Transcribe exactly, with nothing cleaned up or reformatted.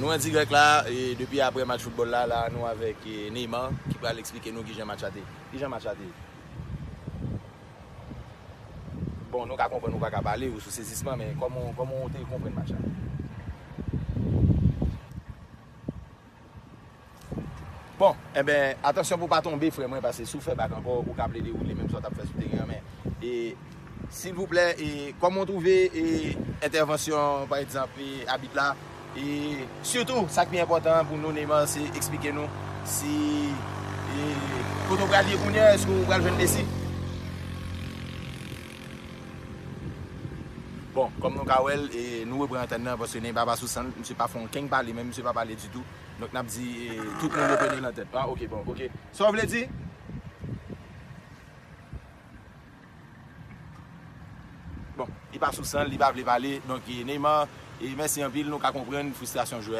Nou an dirèk la, e depi apre match foutbòl la, la nou avèk e, Neymar ki pral eksplike nou kijan match la te ye. Kijan match la te ye? Bon, nou ka konprann ou pa ka pale, ou sou sezisman, men kòman, kòman ou te konprann match la? Bon, enben, atansyon pou w pa tonbe, frè mwen, paske si w fè bak ankò, ou ka plede woule menm sa w t ap fè sou teren an, men, e, silvouplè, e, kòman w twouve, e, entèvansyon, pa egzanp, e, abit la, e, sitou, sa k pi enpòtan pou nou, Neymar, se eksplike nou si, e, kote w pral ye kounye a, èske w pral jwenn Messi? Bon, kòm nou ka wè l, e, nou repran antèn nan, paske Neymar pa sou sèn, misye pa fè yon kenn pale, menm misye pa pale ditou. Donk, n ap di, e, tout moun yo pene nan tèt. Ah, ok, bon, ok. Sa w vle di? Bon, li pa sou sèn, li pa vle pale. Donk, e, Neymar, e, mèsi anpil, nou ka konprann fristrasyon jwè a.